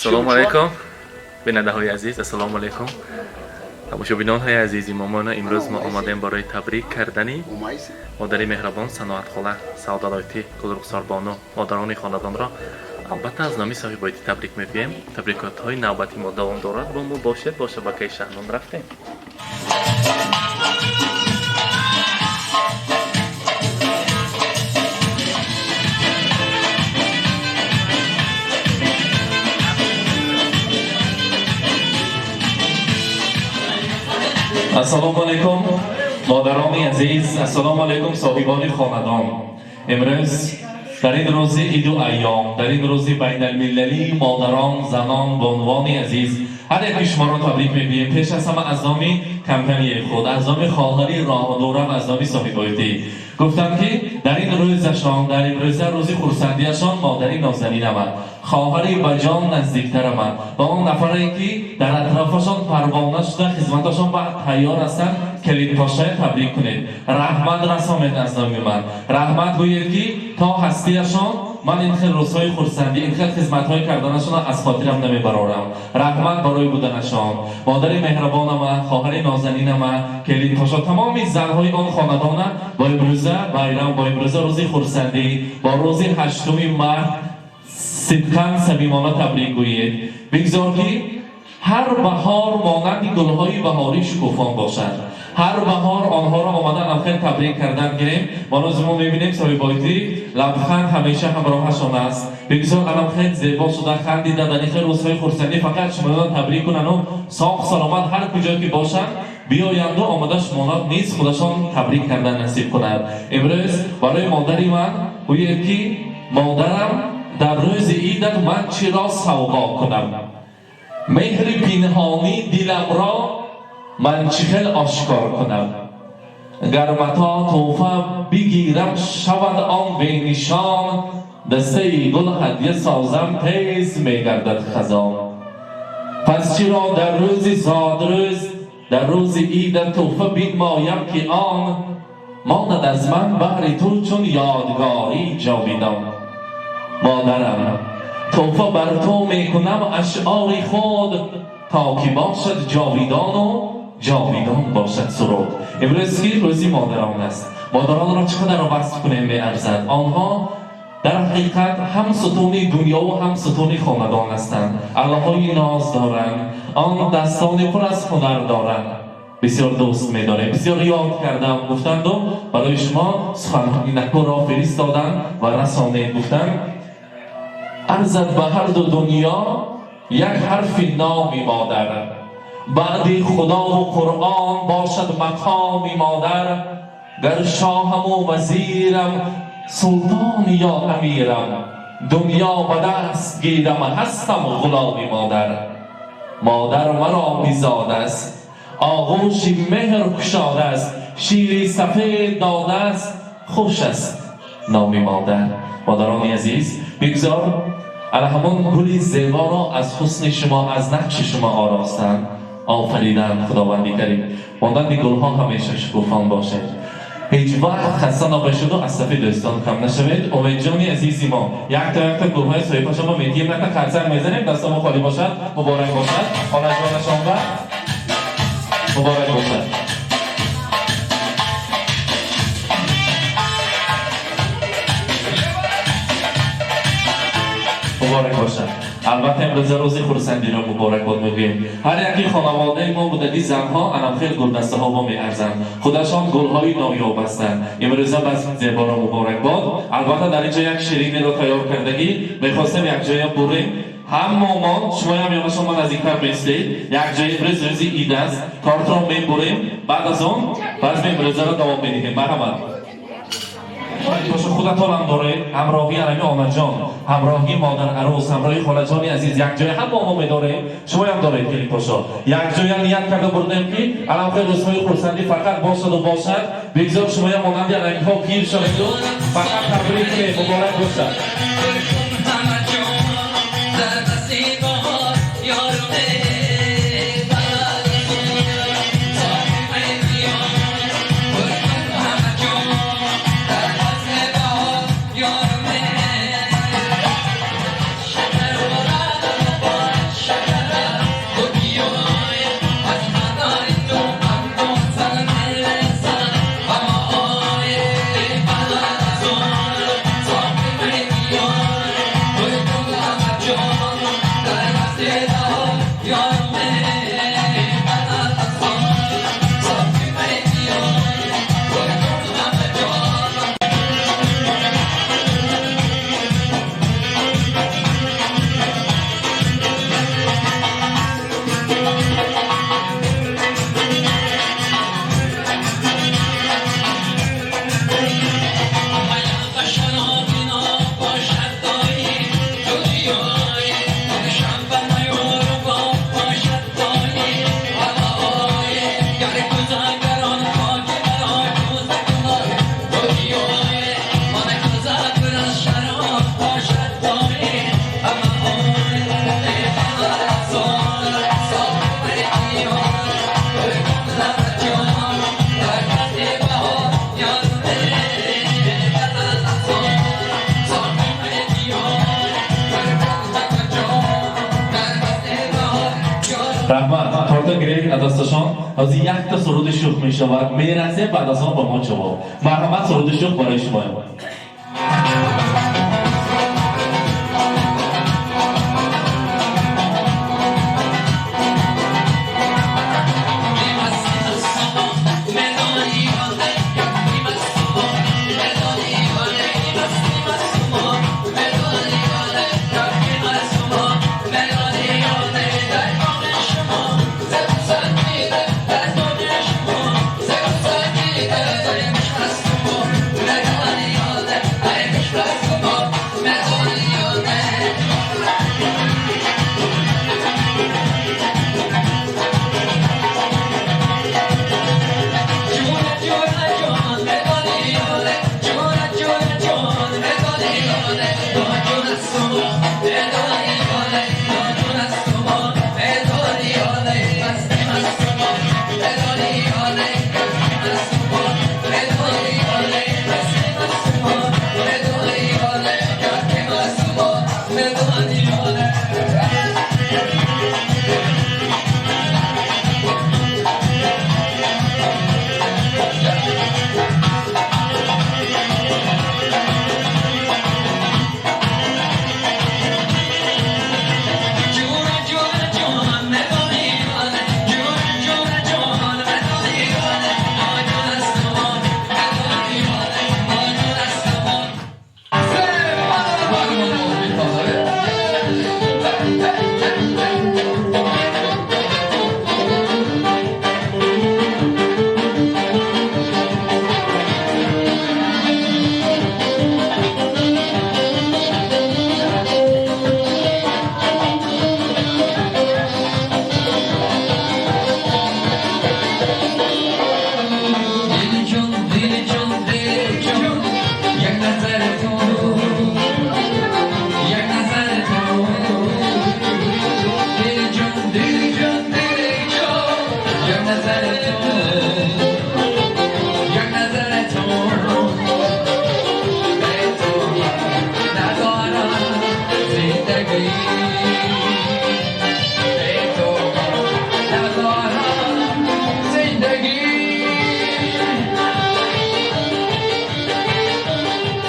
Ассалому алайкум, бинандаҳои азиз, ассалому алайкум, тамошобинонҳои азизи мо. Мона имрӯз мо омадем барои табрик кардани модари меҳрабон Саноатхола Савдалойтӣ Гулрухсорбону. Модарони хонадонро албатта аз номи соҳибоити табрик мегӯем. Табрикотҳои навбати мо давом дорад, бо мо бошед, бо шабакаи Шаҳнон рафтем. Ассалому алайкум, модарони азиз, ассалому алайкум, соҳибони хонадон. Имрӯз дар ин рӯзи иду айём, дар ин рӯзи байналмилалии модарон, занон, бонувони азиз, ҳар яки шуморо табрик мегӯем. Пеш аз ҳама аз номи компанияи худ, аз номи хоҳари роҳдурам, аз номи соҳибоитӣ гуфтам, ки дар ин рӯзашон, дар ин рӯза, рӯзи хурсандиашон, модари нозанинамад, хоҳари ба ҷон наздиктарамад ва он нафаре ки дар атрофашон парвона шуда хизматашон ба тайёр ҳастанд, Келинпошая табрик кунед, раҳмат расонед. Аз номи ман раҳмат гӯед, ки то ҳастиашон ман ин хел рӯзҳои хурсандӣ, ин хел хизматҳои карданашонро аз хотирам намебарорам. Раҳмат барои буданашон, модари меҳрабонама, хоҳари нозанинама, Келинпошо. Тамоми занҳои он хонадона бо имрӯза байрам, бо имрӯза рӯзи хурсандӣ, бо рӯзи 8-уми март сидқан самимона табрик гӯед. Бигзор, ки ҳар баҳор монанди гулҳои баҳорӣ шукуфон бошад, ҳар баҳор онҳоро омада амхел табрик кардан гирем. Мо рӯзи мо мебинем, соҳибойтӣ лабханд ҳамеша ҳамроҳашон аст. Бигзор аламхел зебо шуда, хандида, дар ин хел рӯзҳои хурсандӣ фақат шуморо табрик кунану соғ саломат ҳар куҷо ки бошанд, биёянду омада шуморо низ худашон табрик кардан насиб кунад. Имрӯз барои модари ман гӯед, ки модарам, дар рӯзи идат ман чиро савғо кунам? Меҳри пинҳонӣ диламро ман чӣ хел ошкор кунам? Гар мато тӯҳфа бигирам, шавад он бенишон, дастаи гул ҳадя созам, тез мегардад хазон. Пас чиро дар рӯзи зодрӯз, дар рӯзи идат тӯҳфа бинмоям, ки он монад аз ман баҳри ту чун ёдгорӣ ҷовидон? Модарам, тӯҳфа бар ту мекунам ашъори худ, то ки бошад ҷовидону ҷовидон бошад суруд. Имрӯз ки рӯзи модарон аст, модаронро чӣ қадар васф кунем, меарзад. Онҳо дар ҳақиқат ҳам сутуни дунёву ҳам сутуни хонадон ҳастанд. Аллоҳои ноз доранд, он дастони пур аз ҳунар доранд. Бисёр дӯст медорем, бисёр ёд кардам, гуфтанду барои шумо суханҳои накӯро фиристоданд ва расонед, гуфтанд: арзад ба ҳарду дунё як ҳарфи номи модар, баъди худову Қуръон бошад мақоми модар. Гар шоҳаму вазирам, султон ё амирам, дунё ба даст гирам, ҳастам ғуломи модар. Модар маро бизодааст, оғӯши меҳр кушодааст, шири сафед додааст, хуш аст номи модар. Модарони азиз, бигзор ала ҳамон гули зеборо аз ҳусни шумо, аз нақши шумо оростанд, офариданд Худованди Карим. Монанди гулҳо ҳамеша шукуфон бошед, ҳеҷ вақт хаста набошеду аз сафи дӯстон кам нашавед. Умедҷони азизи мо, якта якта гулҳои соҳибашонро медиҳем, якта қарсак мезанем, дастомо холӣ бошад. Муборак бошад, хонаҷонашон ба муборак бошад. Муборак бошад. Албатта, имрӯза рӯзи хурсандиро муборакбод мегӯем. Ҳар яки хонаводаи мо будаги занҳо анамхел гулдастаҳо бо меарзанд, худашон гулҳои ноёб ҳастанд. Имрӯза базми зеборо муборакбод. Албатта, дар инҷо як шириниро тайёр кардагӣ, мехостем якҷоя бурем ҳамомон, шумоям ёна шумо наздиктар меистед. Якҷоя, имрӯз рӯзи ид аст, тортро мебурем, баъд аз он базми имрӯзаро давом медиҳем. Марҳамат. Боша, худатонам доред, ҳамроҳи анами онаҷон, ҳамроҳи модар арӯс, ҳамроҳи холаҷони азиз, якҷоя ҳама мо медорем, шумоям доред, Келинпошо. Якҷоя ният карда бурдем, ки аламхел рӯзҳои хурсандӣ фақат бошаду бошад. Бигзор шумоям монанди анамиҳо пир шаведу фақат табрик кунед. Муборак бошад. Ҳама ҷон дар насибот ёру мебар, соҳиби ҳама ҷон дар насибот ёру. Гулота гиред аз дасташон. Ҳозир якта суруди шӯх мешавад, мерасем, баъд аз он ба мо ҷавоб. Марҳамат, суруди шӯх барои шумо.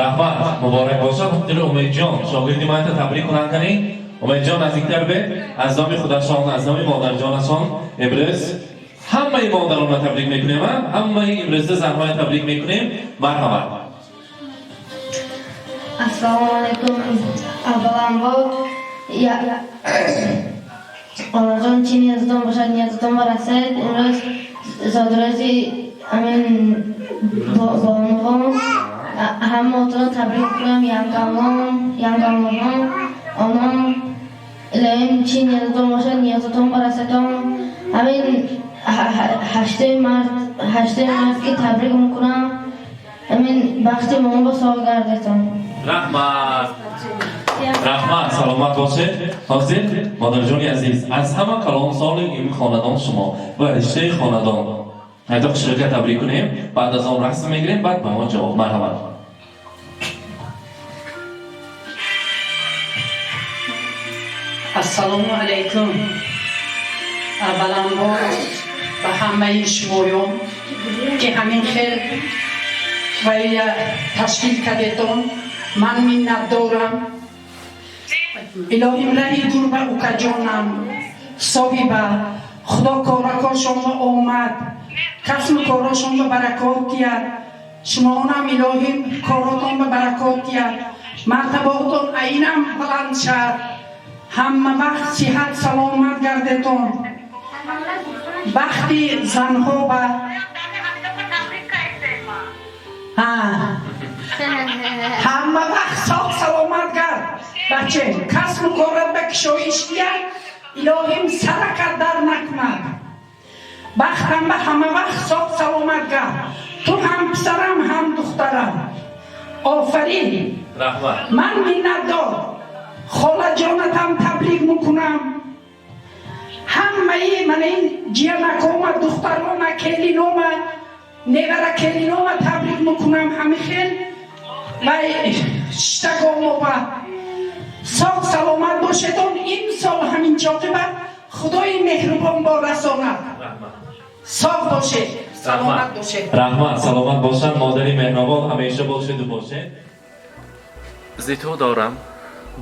Раҳмат, муборак бошад. Дили Умедҷон, шогирди ман, табрик кунанд. Кани, Умедҷон, наздиктар бе. Аз номи худашон, аз номи модарҷонашон имрӯз ҳамаи модаронро табрик мекунем, ҳамаи имрӯза занҳоя табрик мекунем. Марҳамат. Ассалому алайкум. Авваланбор, онаҷон, чӣ ниёзатон бошад, ниёзатон барасед. Имрӯз зодрӯзи амин бонувон, ҳамаотонро табрик мекунам. Янгамон, янгамонон, онон, илоҳим, чӣ ниёзатон бошад, ниёзатон бараседон. Ҳамин 8-уми март, 8-уми март ки табрик мекунам. Ҳамин бахти момон ба сол гардетон. Раҳмат, раҳмат, саломат бошед. Ҳозир, модарҷони азиз, аз ҳама калонсоли ин хонадон шумо ва риштаи хонадон, ҳайто хушрӯка табрик кунем, баъд аз он расм мегирем, баъд ба мо ҷавоб. Марҳамат. Ассалому алайкум. Авваланбор ба ҳамаи шумоён, ки ҳамин хел вая ташкил кардетон, ман миннатдорам. Илоҳим, раҳи дур ба укаҷонам соҳиба, Худо коракошонро омад, касбу корошон ба баракот диҳад. Шумоонам илоҳим, коротон ба баракот диҳад, мартабаотон айнам баланд шавад, ҳама вақт сиҳат саломат гардетон. Бахти занҳо ба ҳа, ҳама вақт соғ саломат гард, баче, касбу корат ба кишоиш диҳад, илоҳим, саракат дар накунад. Бахтам ба ҳама вақт соғ саломат гард. Ту ҳам писарам, ҳам духтарам, офарин. Раҳмат. Ман миннатдор. Холаҷонатам табрик мекунам, ҳамаи мана ин ҷиянакома, духтарома, келинома, невара келинома табрик мекунам. Ҳами хел вай штагомоба соғ саломат бошедон. Имсол ҳамин чоқиба Худои меҳрубон бо расонад. Соғ бошед, саломат бошед. Раҳмат, саломат бошанд, модари меҳрубон, ҳамеша бошеду бошед. Зи ту дорам,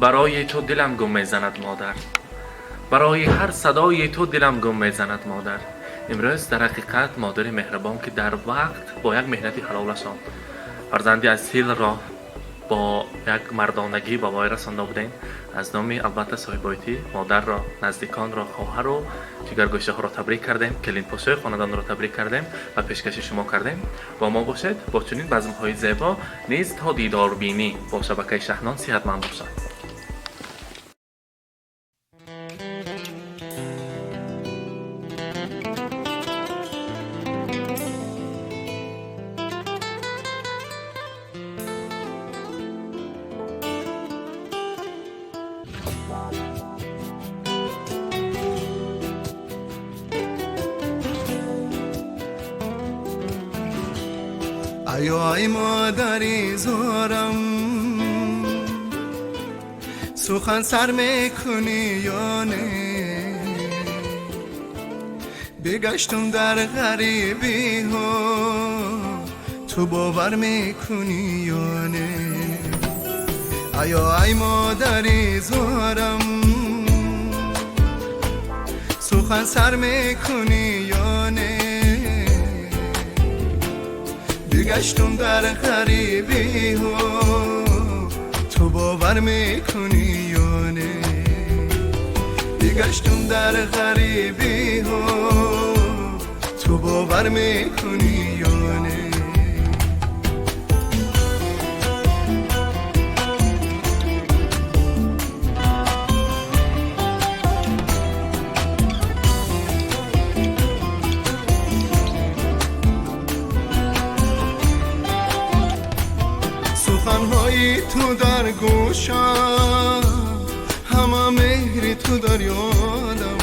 барои ту дилам гум мезанад, модар, барои ҳар садои ту дилам гум мезанад, модар. Имрӯз дар ҳақиқат модари меҳрубон, ки дар вақт бо як меҳнати ҳалолашон фарзанди асилро бо як мардонагӣ ба воя расонда будем, аз номи албатта соҳибойтӣ модарро, наздиконро, хоҳару ҷигаргӯшаҳоро табрик кардем, келинпошои хонадонро табрик кардем ва пешкаши шумо кардем. Бо мо бошед бо чунин базмҳои зебо низ то дидорбинӣ бо шабакаи Шаҳнон. Сиҳатманд бошад. Ай модари зорам, сухан сар мекунӣ ё не? Бегаштум дар ғарибиҳо, ту бовар мекунӣ ё не? Аё ай модари зорам, сухан сар мекунӣ ё не? Бегаштум дар ғарибиҳо, ту бовар мекунӣ ё не? Бегаштум дар ғарибиҳо, ту бовар мекунӣ ё не? Суханҳои ту дар гӯшам, ҳама меҳри ту дар ёдам.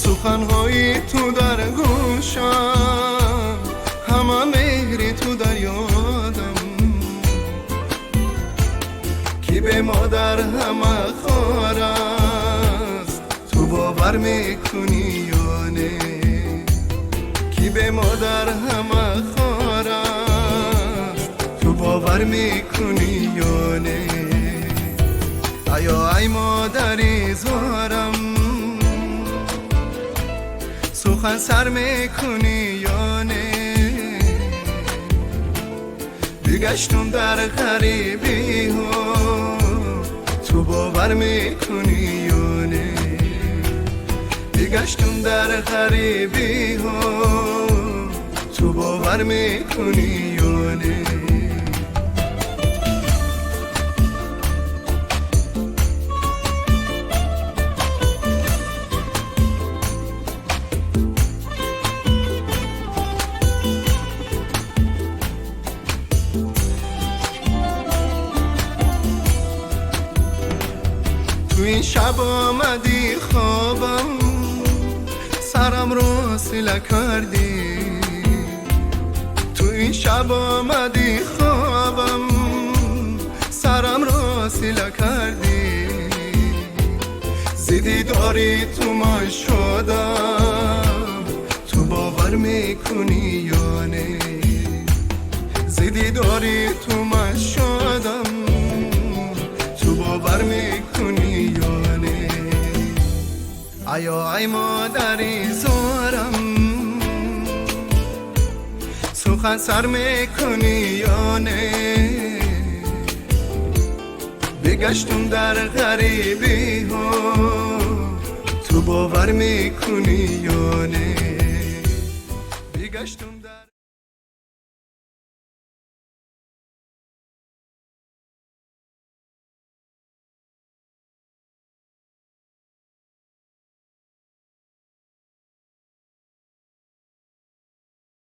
Суханҳои ту дар гӯшам, ҳама меҳри ту дар ёдам. Ки бе модар ҳама хор аст, ту бовар мекунӣ ё не? Ки бе модар ҳама хор аст, ту бовар мекунӣ ё не? Аё ай модари зорам, сухан сар мекунӣ ё не? Бигаштум дар ғарибиҳо, ту бовар мекунӣ ё не? Бигаштум дар ғарибиҳо, ту бовар мекунӣ ё не? تو این شب آمدی خوابم، سرم رو سیله کردی. تو این شب آمدی خوابم، سرم رو سیله کردی. زیدی داری تو من شدم، تو باور میکنی یا نه؟ زیدی داری تو من شدم، تو باور میکنی یا نه؟ ایا ای مادری زارم، سخن سر میکنی یا نه؟ بگشتم در غریبی ها، تو باور میکنی یا نه؟ بگشتم.